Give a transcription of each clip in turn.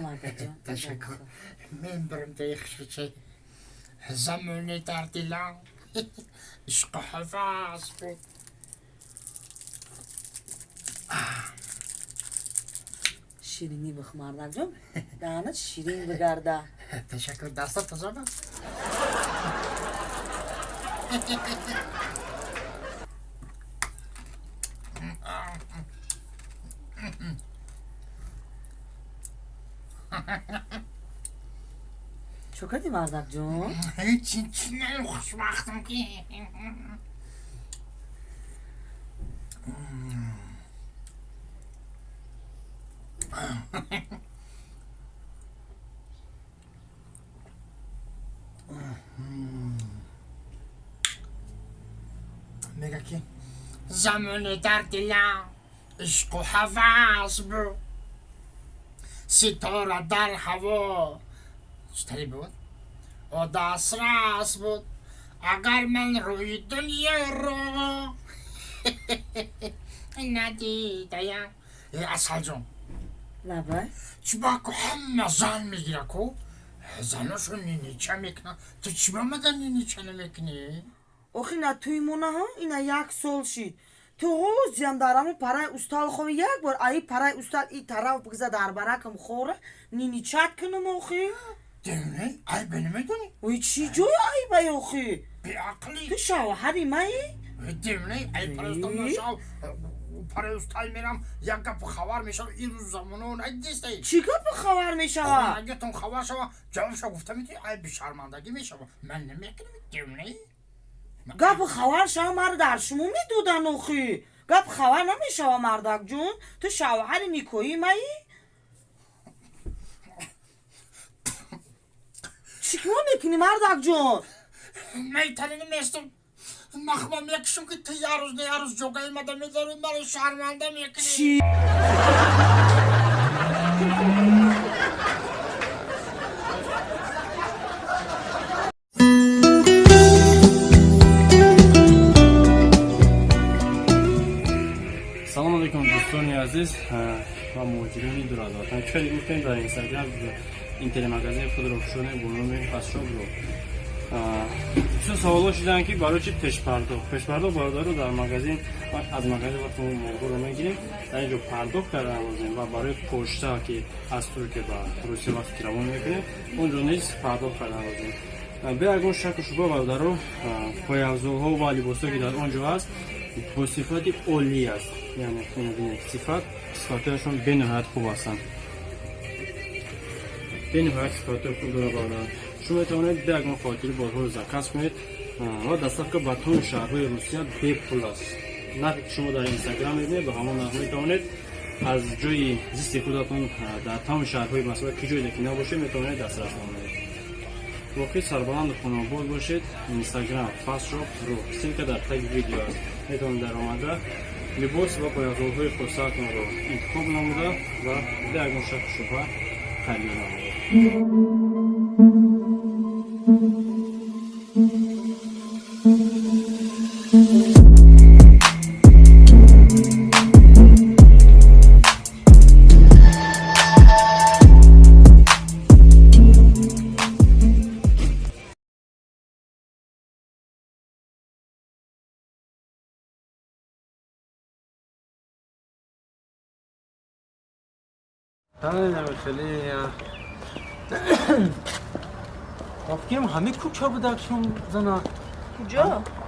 Мардакҷон. Ташаккур. Мен бирам даихшичи. Замоне дар дилам ишқу ҳавас буд. Ширинӣ бих, мардакҷон, даҳанат ширин бигарда. Ташаккур, дастат тазон аст. Чо кардӣ, мардакҷон? Ҳеҷ чунон хушбахтам ки. Мега ки замоне дар дилам ишқу ҳавас буд, ситора дар ҳаво читаре буд, о дастрас буд, агар ман рӯи дунёро надидаям. Э, Асалҷон. Лабай. Чӣ ба ку ҳама зан мегира ку, заношон нинича мекунанд, ту чӣ ба мада нинича намекунӣ? Охи на туй монаҳо ина як сол шид, ту ҳозиям дар ҳамун параи устал хови. Як бор аи параи устал и тараф бигза, дар баракам хора ниничат кунам охи. Демне айбе намедонӣ? Ой, чӣ ҷои айбай охи? Беақлӣ. Ту шавҳари маи. Демне ай параи устал нашав, параи устал мерам, як гапу хабар мешава. Ин рӯз замоно надидистай? Чӣ гапу хабар мешава? Хонагитон хабар шава, ҷавобша гуфта метавонӣ, айби шармандагӣ мешава. Ман намекунам, демне. Гапу хабар шава, маро дар шумо медодан охи. Гап хабар намешава, мардакҷон, ту шавҳари никоҳии маи. Чӣ кор мекунӣ, мардакҷон? Мейтарини местам, махма мекушам ки ту як рӯз на як рӯз ҷогаи мада медорӣ, маро шарманда мекунӣ. Чӣ? Салом алейкум, дӯстони азиз ва муҳоҷирони дур аз ватан. Чӣ гуфтем, дар Инстаграм интернет-магазини худро кушодем бо номи Фастшопро. Бисёр саволҳо шуданд, ки барои чи пешпардохт. Пешпардохт, бародаро, дар магазин, аз магазин вақте мо молҳоро мегирем, дар ин ҷо пардохт кардан лозим ва барои почта, ки аз Туркия ба Русия вақте ки равон мекунем, он ҷо низ пардохт кардан лозим. Бе ягон шаку шубҳа, бародаро, пойафзолҳо ва либосҳое, ки дар он ҷо ҳаст, бо сифати олӣ аст. Яъне бинед, сифатҳояшон бениҳоят хуб ҳастанд, бениҳоят сифатҳои хуб дорад, бародарон. Шумо метавонед бе ягон хотири борҳоро заказ кунед ва доставка ба тамоми шаҳрҳои Русия бепул аст. Нархе, ки шумо дар Инстаграм мебинед, ба ҳамон нарх метавонед аз ҷои зисти худатон дар тамоми шаҳрҳои Москва, ки ҷое ки набошед, метавонед дастрас намоед. Воқеъ сарбаланду хонобод бошед. Инстаграм Fastshop ро, ссылка дар таги видео аст, метавонед даромада либос ва пойафзолҳои хосаатонро интихоб намуда ва бе ягон шаку шубҳа харид намоед. Хеле фикрам ҳаме кӯча будакшон, зана. Куҷо?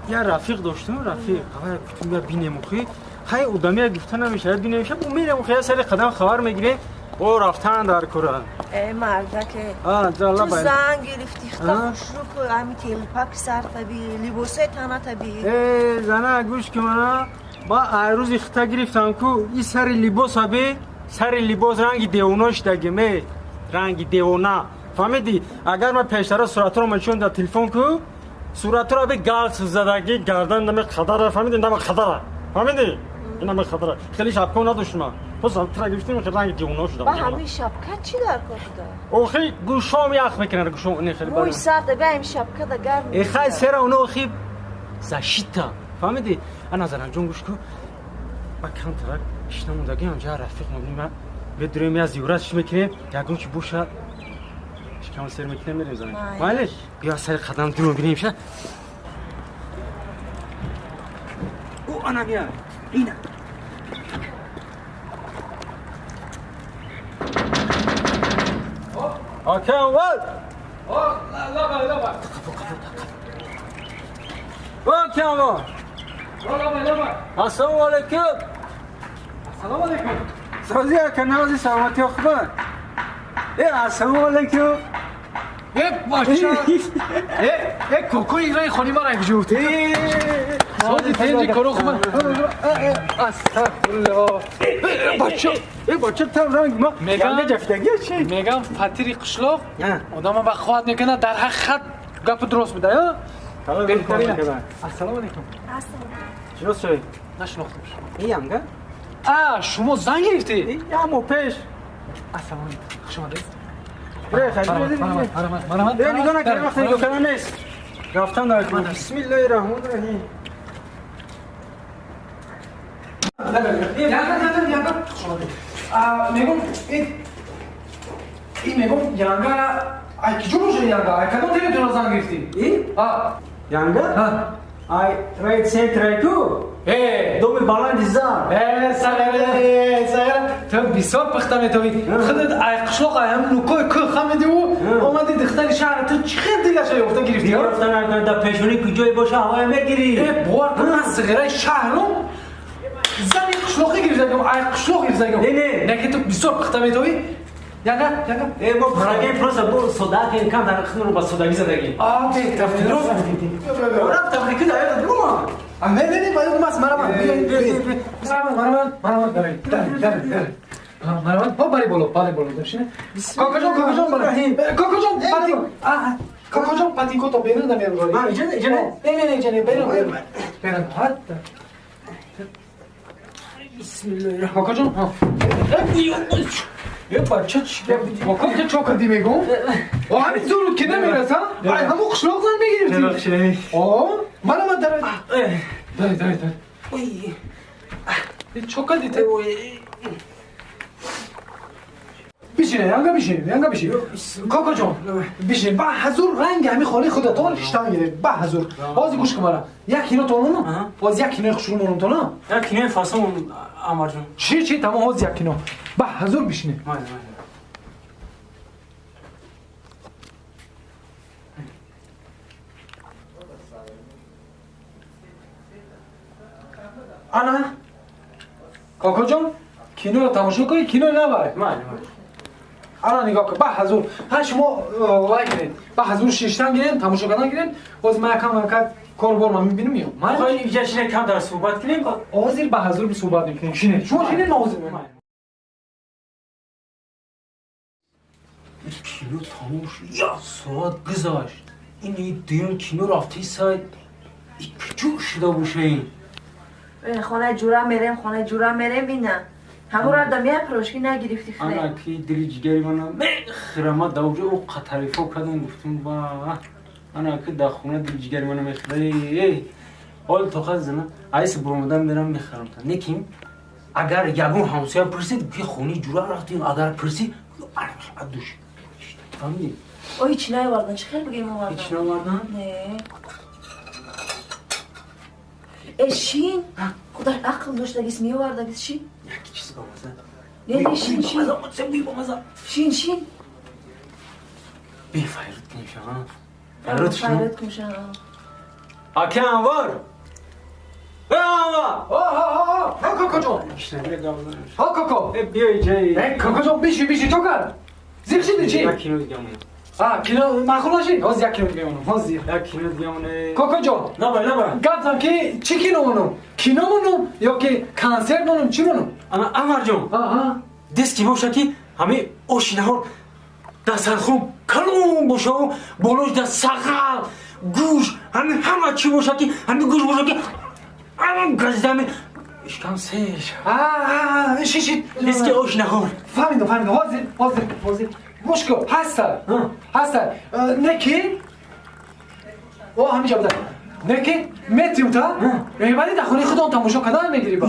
Я рафиқ доштум, рафиқ ҳавая гуфтум, я бинем охи. Хай, одамия гуфта намешавад, бинем ша, бо мерем охи, я сари қадам хабар мегирем, бо рафтан дар кора. Э, мардаке, ту зан гирифти, хта хушрӯ ку, ҳами телпак сартаби, либосои танатаби. Э, зана, гӯш ки, мана ба айрӯзи хита гирифтам ку, и сари либоса бе, сари либос ранги девона шудагим, э, ранги девона, фаҳмидӣ? Агар ман пештара суратҳоро мешон дар телефон ку, суратҳоро бе, галс задагӣ, гардан нами қадара, фаҳмидӣ? Нами қадара, фаҳмидӣ? Инами қадара хеле шапка надоштум ман, боз тра гирифтем, хеле ранги девона шудам. Ба ҳамин шапка чӣ дар кор буда? Охи, гӯшом ях мекунад, гӯшом не хеле. Мӯи сарда бе, ҳамин шапка да гарм. Э, хай, сера оно охи защита, фаҳмидӣ? Ана, занаҷон, гӯш ку, ба камтара кишнамондагиам ҷа рафиқ мабини ман. Медурем я зиёрат чӣ мекунем, ягон чи боша шикам сер мекунем, мерем занак. Майли, биё сари қадам дурум бинем ша. О, ана бия. Ина. Ака, вал! О, лаба, лаба. Ака, вал! Лаба, лаба. Ассалому алайкум. Ассалому алайкум. Сози ака, навози саломатӣ хуб? Э, ассалому алайкум. Э, бача. Э, э, коко играи хони мара як ҷуфт. Сози тенҷи коро хуб. Астағфируллоҳ. Бача, э, бача там ранг ма. Мегам ҷафтагӣ чи? Мегам фатири қишлоқ одама ба хоҳат мекунад, дар ҳақиқат гапи дуруст медиҳад, а? Беҳтарин. Ассалому алайкум. Шинос шавед. Нашинохтам. Иянга? А, шумо зан гирифтӣ? Ямо пеш. Ассалому алайкум. Хуш омадед. Нигоҳ накардем, вақте нигоҳ кардан нест. Рафтан дар бисмиллоҳи раҳмони раҳим. Мегум, и мегум янга, ай киҷо боша янга? Ай кадом телевизиона зан гирифтӣ? И? А. Янга? Ай трейд центр ку? Э, доми баланди зан. Э, сағира, сағира, ту бисёр пухта метавӣ. Худат ай қишлоқ, ай ҳам нукои кӯ хамидиву, омади духтари шаҳр, ту чӣ хел дигаша ёфта гирифтӣ? Ёфта накарда, дар пешонӣ куҷое боша, ҳавоя мегирӣ. Э, бовар кун, ман сағираи шаҳрум, зани қишлоқӣ гирифтагим, ай қишлоқ гирифтагим. Не, не. Не ки ту бисёр пухта метавӣ. Янга, янга. Э, мо пухтагем, просто бо содакем, кам дар худро ба содагӣ задагем. А, беҳтар, рост. Рафтам, ки дар ёдат бума. Не, не, не, бояд мас мараман. Мараман, мараман, мараман, давай, давай, давай, давай. Мараман, о, бари боло, бари боло, дошине. Какаҷон, какаҷон, бари. Какаҷон, пати. А, какаҷон, патинко то берун да мебарӣ. А, иҷа, иҷа не. Не, не, не, иҷа не, берун, берун. Берун, ҳатта. Бисмиллоҳи. Какаҷон, ҳа. Е, бача, чӣ? Кака, ту чо кардӣ мегум? О, ҳамин зуруд ки намераса? Ай, ҳамон қишлоқ зан мегирифтӣ. О, мараман, давай. Дай, дай, дай. Ой. Чо кардӣ ту? Бишине, янга бишин, янга бишин. Какаҷон, бишин. Ба ҳазур ранги ҳамин хонаи худатон шиштан гирифт. Ба ҳазур. Ҳозир гӯш кун мара. Як кино тононам? Ҳозир як кинои хушрӯ монам тона? Як кинои фасон, Амарҷон. Чи, чи, тамом, ҳозир як кино. Ба ҳазур бишине. Майли, майли. Ана, какаҷон, киноро тамошо кунед, кино навай. Майли, майли. Ана нигоҳ кун, ба ҳазур. Ҳа, шумо лайк кунед. Ба ҳазур шиштан гирем, тамошо кардан гирем. Ҳозир ман якам якам кор бор ман мебинам ё. Майли, инҷа шине кам дар суҳбат кунем. Ҳозир ба ҳазур суҳбат мекунем. Шине. Шумо шине, ман ҳозир меоям. Кино тамом шуд. Як соат гузашт. Ин дуюм кино рафти сайт. Куҷо шуда боша ин? Хонаи ҷура мерем, хонаи ҷура мерем, ина. Ҳамон ра дам як пирожки нагирифтӣ хӯре. Ана ки дили ҷигари мана мехӯра, ман дар оҷо о қатарифо кардам, гуфтум ба ана ки дар хона дили ҷигари мана мехӯра. Эй, ҳол тоқат зана, айси буромадан мерам мехӯрам та. Лекин агар ягон ҳамсоя пурсид, ки хонаи ҷура рафтем, агар пурсид, душ. Фаҳмидӣ? О, ҳеч наовардан, чӣ хел бигем овардан? Ҳеч наовардан? Не. Э, шин, худаш ақл доштагис, меовардагис, шин. Як чиз бамаза. Не, не, шин, шин. Бамаза. Шин, шин. Бефайрат кунем шава. Файрат шин. Файрат кунем шава. Ака Анвар. Э, Анвар. О, о, о, о, какаҷон. Ҳа, како. Э, биё иҷа. Э, какаҷон, бишин, бишин, чо кард? Зиқ шиди чи? Як кино дига монем. А, кино маъқул нашид? Ҳозир як кино дига монам, ҳозир. Як кино дига монем. Какаҷон. Набай, набай. Гап зан ки чӣ кино монам? Кино монам ё ки консерт монам, чӣ монам? Ана Анварҷон. Аҳа. Дест ки боша ки ҳамин оши наҳор дастархон калон боша, болош да сағал, гӯш, ҳамин ҳама чӣ боша ки ҳамин гӯш боша ки ҳамин газидами шикам сеш. А, ши, ши. Дест ки ош наҳор. Фаҳмидам, фаҳмидам. Ҳозир, ҳозир, ҳозир. Гӯш кун, ҳаста. Ҳаста. Не ки? О, ҳаминҷа буда. Не ки метиюм та? Мебарӣ дар хонаи худон тамошо кардан мегирӣ ба.